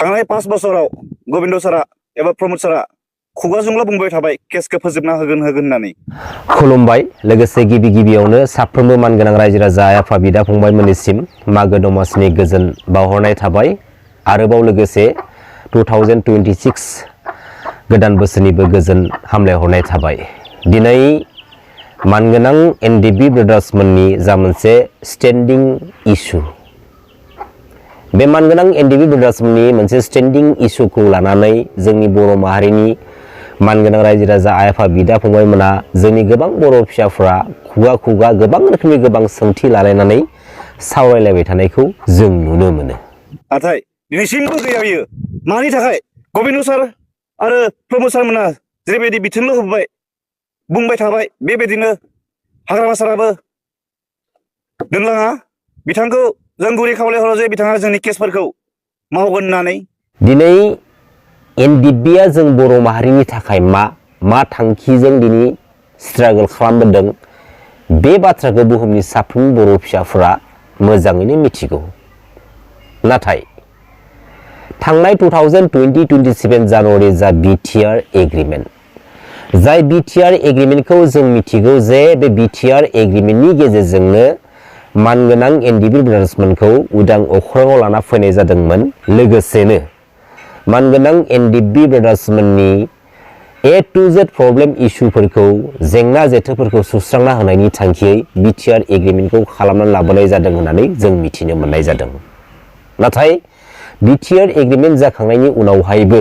थांनाय 5 बोसोराव गोविंद सारा एबा प्रमोद सारा खुगाजोंल' बुंबाय थाबाय केसखौ फोजोबना होगोन होननानै। खुलुमबाय। लोगोसे गिबियावनो साफ्रोमबो मानगोनां रायजो राजा आफा बिदा फंबायमोननिसिम मागो दमासिनि गोजोन बावहरनाय थाबाय। आरोबाव लोगोसे 2026 गोदान बोसोरनिबो गोजोन हामलायहरनाय थाबाय। दिनै मानगोनां एनडिबि ब्रादार्समोननि जा मोनसे स्टेन्डिं इसु, बे मानगोनां एनडिबि ब्रादार्समोननि मोनसे स्टेन्डिं इसुखौ लानानै जोंनि बर' माहारिनि मानगोनां रायजो राजा आफा बिदा फंबायमोना जोंनि गोबां बर' फिसाफ्रा खुगा गोबां रोखोमनि गोबां सोंथि लालायनानै सावरायलायबाय थानायखौ जों नुनो मोनो। नाथाय दिनैसिमबो गैया बियो। मानि थाखाय गोविंद सार आरो प्रमोद सारमोना जेरैबायदि बिथोनल' होबाय बुंबाय थाबाय, बेबायदिनो हाग्रामा साराबो दोनलाङा। बिथांखौ जों गुरै खावलायहरो जे बिथाङा जोंनि केसफोरखौ मावगोन होननानै। दिनै एनडिबिआ जों बर' माहारिनि थाखाय मा थांखिजों दिनै स्ट्रागल खालामबोदों, बे बाथ्राखौ बुहुमनि साफ्रोम बर' फिसाफोरा मोजाङैनो मिथिगौ। नाथाय थांनाय 2027 जानुवारि जा बिटिआर एग्रिमेन्ट, जाय बिटिआर एग्रिमेन्टखौ जों मिथिगौ जे बे बिटिआर एग्रिमेन्टनि गेजेरजोंनो मानगोनां एनडिबि ब्रादार्समोनखौ उदां अख्राङाव लाना फैनाय जादोंमोन। लोगोसेनो मानगोनां एनडिबि ब्रादार्समोननि A to Z प्रब्लेम इस्युफोरखौ, जेंना जेथोफोरखौ सुस्रांना होनायनि थांखियै बिटिआर एग्रिमेन्टखौ खालामनानै लाबोनाय जादों होननानै जों मिथिनो मोननाय जादों। नाथाय बिटिआर एग्रिमेन्ट जाखांनायनि उनावहायबो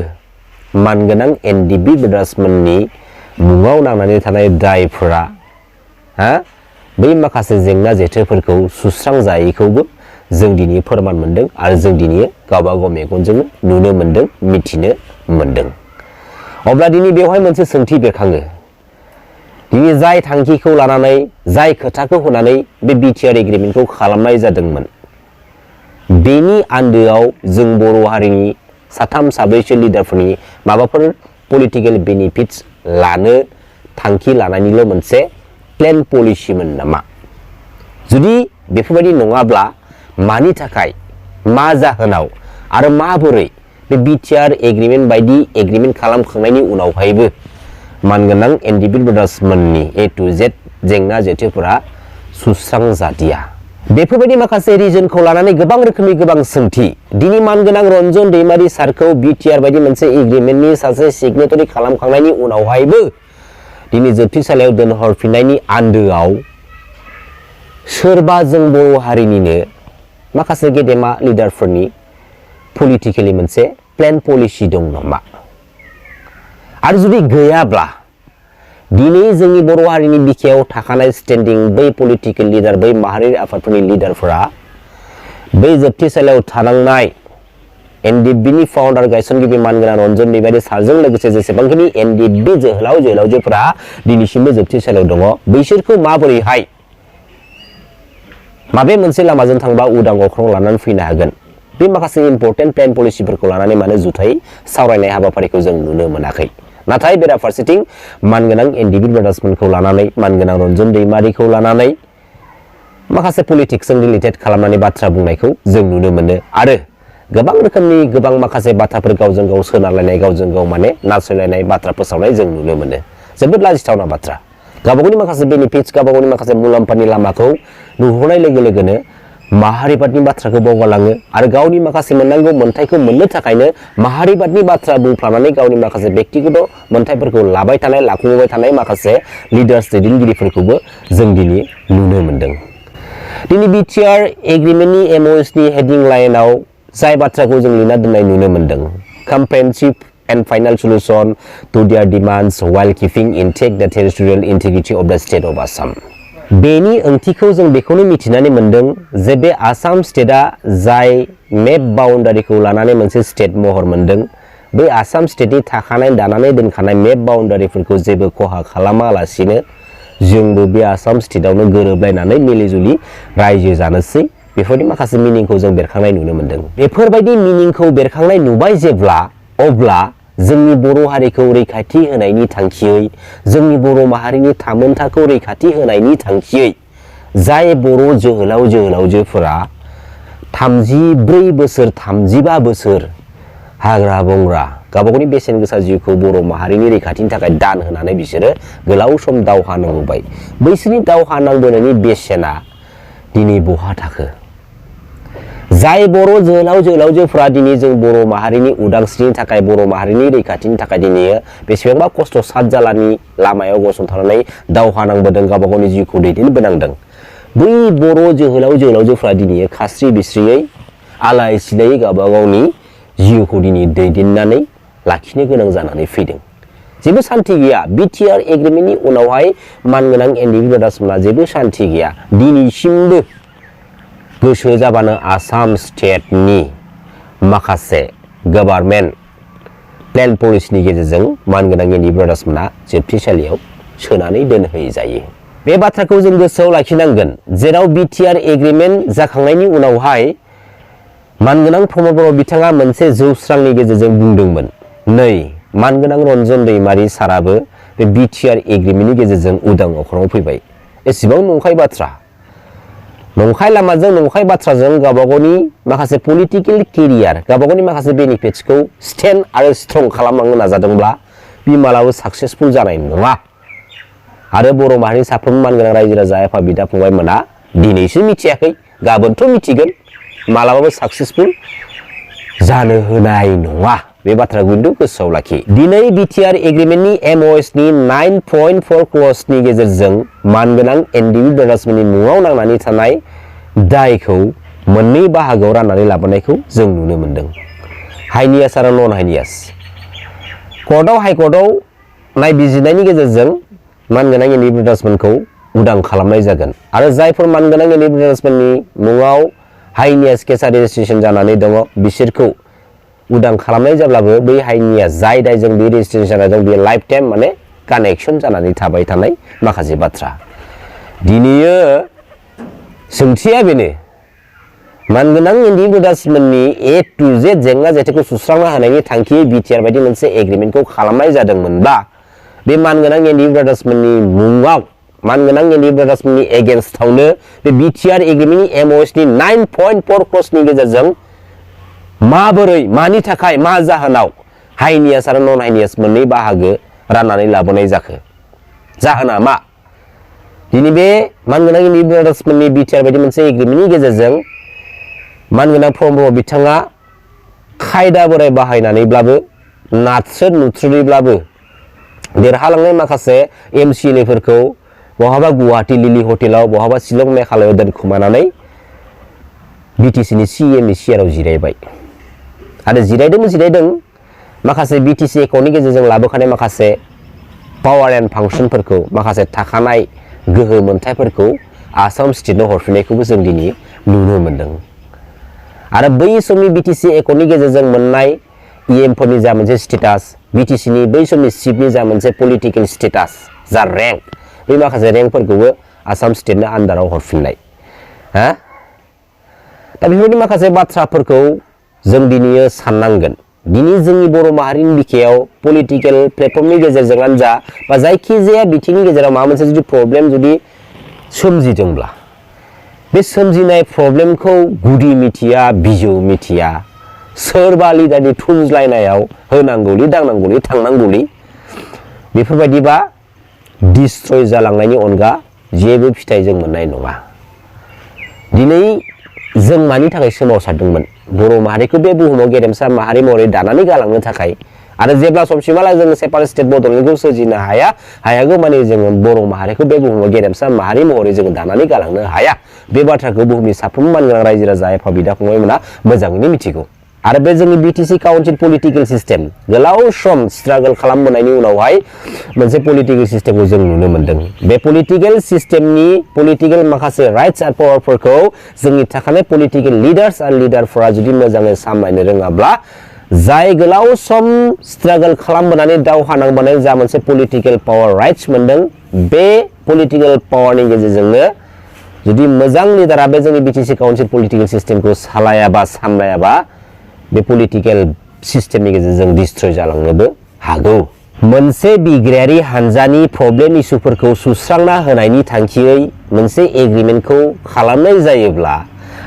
मानगोनां एनडिबि ब्रादार्समोननि मुङाव नांनानै थानाय दायफोरा बै माखासे जेंना जेथोफोरखौ सुस्रांजायैखौबो जों दिनै फोरमान मोनदों आरो जों दिनै गावबागाव मेगनजों नुनो मोनदों, मिथिनो मोनदों। अब्ला दिनै बेवहाय मोनसे सोंथि बेरखाङो। दिनै जाय थांखिखौ लानानै, जाय खोथाखौ होनानै बे बिटिआर एग्रिमेन्टखौ खालामनाय जादोंमोन, बेनि आन्दोआव जों बर' हारिनि साथाम साब्रैसो लिडारफोरनि माबाफोर पलिटिकेल बेनिफिट्स लानो थांखि लानायनिल' मोनसे प्लेन पलिसिमोन नामा? जुदि बेफोरबायदि नङाब्ला मानि थाखाय, मा जाहोनाव आरो माबोरै बे बिटिआर एग्रिमेन्ट बायदि एग्रिमेन्ट खालामखांनायनि उनावहायबो मानगोनां एनडिबि ब्रादार्समोननि A to Z जेंना जेथोफोरा सुस्रांजादिया? बेफोरबायदि माखासे रिजनखौ लानानै गोबां रोखोमनि गोबां सोंथि। दिनै मानगोनां रन्जन दैमारि सारखौ बिटिआर बायदि मोनसे एग्रिमेन्टनि सासे सिगनेटरि खालामखांनायनि उनावहायबो दिनै जोबथेसालियाव दोनहरफिननायनि आन्दोआव सोरबा जों बर' हारिनिनो माखासे गेदेमा लिडारफोरनि पलिटिकेलि मोनसे प्लेन पलिसि दं नामा? आरो जुदि गैयाब्ला दिनै जोंनि बर' हारिनि बिखायाव थाखानाय स्टेन्डिं बै पलिटिकेल लिडार, बै माहारियारि आफादफोरनि लिडारफोरा बै जोबथेसालियाव थानांनाय एनडिबिनि फाउन्डार गायसनगिरि मानगोनां रन्जन दैमारि सारजों लोगोसे जेसेबांखिनि एनडिबि जोहोलाव जोहोलावजोफोरा दिनैसिमबो जोबथेसालियाव दङ, बैसोरखौ माबोरैहाय माबे मोनसे लामाजों थांबा उदां अख्राङाव लानानै फैनो हागोन, बे माखासे इम्पर्टेन्ट प्लेन पलिसिफोरखौ लानानै मानो जुथायै सावरायनाय हाबाफारिखौ जों नुनो मोनाखै। नाथाय बेराफारसेथिं मानगोनां एनडिबि ब्रादार्समोनखौ लानानै, मानगोनां रन्जन दैमारिखौ लानानै माखासे पलिटिक्सजों रिलेटेड खालामनानै बाथ्रा बुंनायखौ जों नुनो मोनो आरो गोबां रोखोमनि गोबां माखासे बाथ्राफोर गावजों गाव सोनारलायनाय, गावजों गाव नासयलायनाय बाथ्रा फोसावनाय जों नुनो मोनो। जोबोद लाजिथावना बाथ्रा। गावबागावनि माखासे बेनिफिट्स, गावबागावनि माखासे मुलाम्फानि लामाखौ नुहुरनाय लोगो लोगोनो माहारिबादनि बाथ्राखौ बावगारलाङो आरो गावनि माखासे मोननांगौ मोन्थायखौ मोननो थाखायनो माहारिबादनि बाथ्रा बुंफ्लानानै गावनि माखासे बेक्तिगत मोन्थायफोरखौ लाबाय थानाय, लाखुमाबाय थानाय माखासे लिडार्स, दैदेनगिरिफोरखौबो जों दिनै नुनो मोनदों। दिनै बिटिआर एग्रिमेन्टनि MOSनि हेडिं लाइनाव जाय बाथ्राखौ जों लिरना दोननाय नुनो मोनदों, comprehensive and final solution to their demands while keeping intact the territorial integrity of the state of Assam. बेनि ओंथिखौ जों बेखौनो मिथिनानै मोनदों जे बे आसाम स्टेटआ जाय मेप बाउन्डारिखौ लानानै मोनसे स्टेट महर मोनदों, बै आसाम स्टेटनि थाखानाय दानानै दोनखानाय मेप बाउन्डारिफोरखौ जेबो खहा खालामालासिनो जोंबो बे आसाम स्टेटआवनो गोरोबलायनानै मिलिजुलि रायजो जानोसै, बेफोरनि माखासे मिनिंखौ जों बेरखांनाय नुनो मोनदों। बेफोरबायदि मिनिंखौ बेरखांनाय नुबाय जेब्ला, अब्ला जोंनि बर' हारिखौ रैखाथि होनायनि थांखियै, जोंनि बर' माहारिनि थामोन्थाखौ रैखाथि होनायनि थांखियै जाय बर' जोहोलाव जोहोलावजोफोरा 34 बोसोर 35 बोसोर हाग्रा बंग्रा गावबागावनि बेसेन गोसा जिउखौ बर' माहारिनि रैखाथिनि थाखाय दान होनानै बिसोरो गोलाव सम दावहा नांबोबाय। बैसोरनि दावहा नांबोनायनि बेसेना दिनै बहा थाखो? जाय बर' जोहोलाव जोहोलावजोफ्रा दिनै जों बर' माहारिनि उदांस्रिनि थाखाय बर' माहारिनि रैखाथिनि थाखाय दिनै बेसेबांबा खस्थ' सातजालानि लामायाव गसंथानानै दावहा नांबोदों, गावबा गावनि जिउखौ दैदेनबोनांदों। बै बर' जोहोलाव जोहोलावजोफ्रा दिनै खास्रि बिस्रियै आलाय सिलायै गावबा गावनि जिउखौ दिनै दैदेननानै लाखिनो गोनां जानानै फैदों। जेबो सान्थि गैया। बिटिआर एग्रिमेन्टनि उनावहाय मानगोनां एनडिएफबि ब्रादार्समोनहा जेबो सान्थि गैया। दिनैसिमबो गोसो जाबानो आसाम स्टेटनि माखासे गभार्नमेन्ट प्लेन पलिसिनि गेजेरजों मानगोनां एनडिएफबि ब्रादार्समोनहा जोबथेसालियाव सोनानै दोनहैजायो। बे बाथ्राखौ जों गोसोआव लाखिनांगोन, जेराव बिटिआर एग्रिमेन्ट जाखांनायनि उनावहाय मानगोनां प्रमद बर' बिथाङा मोनसे जौस्रांनि गेजेरजों बुंदोंमोन, नै मानगोनां रन्जन दैमारि साराबो बे बिटिआर एग्रिमेन्टनि गेजेरजों उदां अख्राङाव फैबाय। एसेबां नंखाय बाथ्रा, नंखाय लामाजों नंखाय बाथ्राजों गावबा गावनि माखासे पलिटिकेल केरियार, गावबा गावनि माखासे बेनिफिट्सखौ स्टेन्ड आरो स्ट्रं खालामलांनो नाजादोंब्ला बे मालाबा साक्सेसफुल जानाय नङा। आरो बर' माहारिनि साफ्रोमबो मानगोनां रायजो राजा आफा बिदा फंबायमोना दिनैसो मिथियाखै, गाबोनथ' मिथिगोन, मालाबाबो साक्सेसफुल जानो होनाय नङा। बे बाथ्राखौ खिन्थु गोसोआव लाखि। दिनै बिटिआर एग्रिमेन्टनि एमअएसनि 9.4 क्लजनि गेजेरजों मानगोनां एनडिएफबि ब्रादार्समोननि मुङाव नांनानै थानाय दायखौ मोननै बाहागोआव राननानै लाबोनायखौ जों नुनो मोनदों, हाइनियास आरो नन हाइनियास। हाइकर्टआव नायबिजिरनायनि गेजेरजों मानगोनां एनडिएफबि ब्रादार्समोनखौ उदां खालामनाय जागोन। आरो जायफोर मानगोनां एनडिएफबि ब्रादार्समोननि मुङाव हाइनियास केसा रेजिस्ट्रेसन जानानै दङ, बिसोरखौ उदां खालामनाय जाब्लाबो बै हाइनियास जाय दायजों बे रेजिस्ट्रेसन जादों बे लाइफ टाइम माने कानेक्सन जानानै थाबाय थानाय माखासे बाथ्रा। दिनैयो सोंथिया बेनो, मानगोनां एनडिएफबि ब्रादार्समोननि ए टु जेड जेंना जेथोखौ सुस्रांना होनायनि थांखियै बिटिआर बायदि मोनसे एग्रिमेन्टखौ खालामनाय जादोंमोनबा बे मानगोनां एनडिएफबि ब्रादार्समोननि मुङाव मानगोनां एनडिएफबि ब्रादार्समोननि एगेन्स्टआवनो बे बिटिआर एग्रिमेन्टनि एमअएसनि 9.4 क्लजनि गेजेरजों माबोरै, मानि थाखाय, मा जाहोनाव हाइनियास आरो नन हाइनियास मोननै बाहागो राननानै लाबोनाय जाखो? जाहोना मा? दिनै बे मानगोनां एनडिएफबि ब्रादार्समोननि बिटिआर बायदि मोनसे एग्रिमेन्टनि गेजेरजों मानगोनां प्रमद बर' बिथाङा खायदा बोराय बाहायनानैब्लाबो, नाथ्रोद नुथ्रोदैब्लाबो देरहालांनाय माखासे एमसिएलएफोरखौ बहाबा गुवाहाटि लिलि हटेलाव, बहाबा शिलं मेघालयआव दोनखुमानानै बिटिसिनि सिएमनि सियाराव जिरायबाय। आरो जिरायदों माखासे बिटिसि एकाउन्टनि गेजेरजों लाबोखानाय माखासे पावार एन्ड फांसनफोरखौ, माखासे थाखानाय गोहो मोन्थायफोरखौ आसाम स्टेटनो हरफिननायखौबो जों दिनै नुनो मोन्दों। आरो बै समनि बिटिसि एकाउन्टनि गेजेरजों मोननाय इएमफोरनि जा मोनसे स्टेटास, बिटिसिनि बै समनि चिफनि जा मोनसे पलिटिकेल स्टेटास, जा रेंक, बै माखासे रेंकफोरखौबो आसाम स्टेटनो आन्दाराव हरफिननाय। दा बेफोरबायदि माखासे बाथ्राफोरखौ जों दिनै साननांगोन। दिनै जोंनि बर' माहारिनि बिखायाव पलिटिकेल प्लेटफर्मनि गेजेरजोंनो जा बा जायखिजाया बिथिंनि गेजेराव माबा मोनसे जुदि प्रब्लेम जुदि सोमजिदोंब्ला, बे सोमजिनाय प्रब्लेमखौ गुदि मिथिया, बिजौ मिथिया, सोरबा लिडारनि थुनज्लायनायाव होनांगौलि दांनांगौलि थांनांगौलि, बेफोरबायदिबा डिस्ट्रय जालांनायनि अनगा जेबो फिथाइ जों मोननाय नङा। दिनै जों मानि थाखाय सोमावसारदोंमोन? बर' माहारिखौ बे बुहुमाव गेरेमसा माहारि महरै दानानै गालांनो थाखाय। आरो जेब्ला समसिमहालागै जों सेपारेट स्टेट बड'लेण्डखौ सोरजिनो हायागौ माने जोङो बर' माहारिखौ बे बुहुमाव गेरेमसा माहारि महरै जोङो दानानै गालांनो हाया। बे बाथ्राखौ बुहुमनि साफ्रोमबो मानगोनां रायजो राजा आफा बिदा फंबायमोना मोजाङैनो मिथिगौ। आरो बे जोंनि बिटिसि काउन्सिल पलिटिकेल सिस्टेम गोलाव सम स्ट्रागल खालामबोनायनि उनावहाय मोनसे पलिटिकेल सिस्टेमखौ जों नुनो मोन्दों। बे पलिटिकेल सिस्टेमनि पलिटिकेल माखासे राइट्स आरो पावारफोरखौ जोंनि थाखाय पलिटिकेल लिडार्स आरो लिडारफोरा जुदि मोजाङै सामलायनो रोङाब्ला, जाय गोलाव सम स्ट्रागल खालामबोनानै दावहा नांबोनाय जा मोनसे पलिटिकेल पावार राइट्स मोन्दों, बे पलिटिकेल पावारनि गेजेरजोंनो जुदि मोजां लिडारा बे जोंनि बिटिसि काउन्सिल पलिटिकेल सिस्टेमखौ सालायाबा, सामलायाबा, बे पलिटिकेल सिस्टेमनि गेजेरजों डिस्ट्रय जालांनोबो हागौ। मोनसे बिग्रायारि हानजानि प्रब्लेम इस्युफोरखौ सुस्रांना होनायनि थांखियै मोनसे एग्रिमेन्टखौ खालामनाय जायोब्ला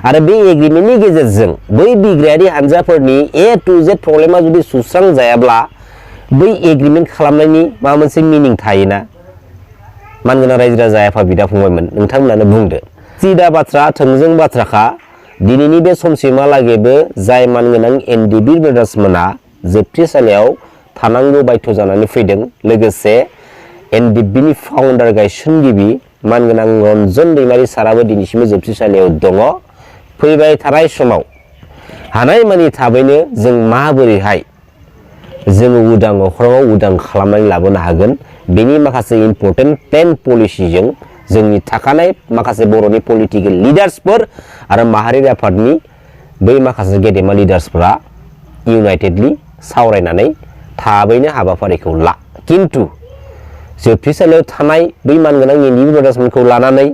आरो बे एग्रिमेन्टनि गेजेरजों बै बिग्रायारि हानजाफोरनि ए टु जेड प्रब्लेमा जुदि सुस्रांजायाब्ला बै एग्रिमेन्ट खालामनायनि माबा मोनसे मिनिं थायोना मानगोनां रायजो राजा आफा बिदा फंबायमोन नोंथांमोनानो बुंदो सिदा बाथ्रा थोंजों बाथ्राखा दिनैनि बे समसिमहालागैबो जाय मानगोनां एनडिबि ब्रादार्स मोना जोबथेसालियाव थानांगौ बायध' जानानै फैदों लोगोसे एनडिबिनि फाउन्डार गायसनगिरि मानगोनां रन्जन दैमारि साराबो दिनैसिमबो जोबथेसालियाव दङ फैबाय थानाय समाव हानायमानि थाबैनो जों माबोरैहाय जोङो उदां अख्राङाव उदां खालामनानै लाबोनो हागोन बेनि माखासे इम्पर्टेन्ट प्लेन पलिसिजों जोंनि थाखानाय माखासे बर'नि पलिटिकेल लिडार्सफोर आरो माहारियारि आफादनि बै माखासे गेदेमा लिडार्सफोरा इउनाइटेडलि सावरायनानै थाबैनो हाबाफारिखौ ला किन्तु जोबथेसालियाव थानाय बै मानगोनां एनडिबि ब्रादार्समोनखौ लानानै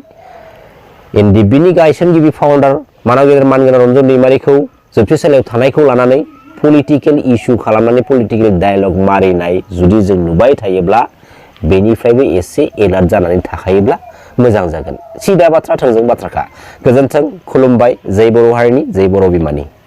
एनडिबिनि गायसनगिरि फाउन्डार मानाव गेदेर मानगोनां रन्जन दैमारिखौ जोबथेसालियाव थानायखौ लानानै पलिटिकेल इस्यु खालामनानै पलिटिकेल डायलग मारिनाय जुदि जों नुबाय थायोब्ला बेनिफ्रायबो एसे एलार्ट जानानै थाखायोब्ला मोजां जागोन सिदा बाथ्रा थोंजों बाथ्राखा गोजोन्थों खुलुमबाय जै बर' हारिनि जै बर' बिमानि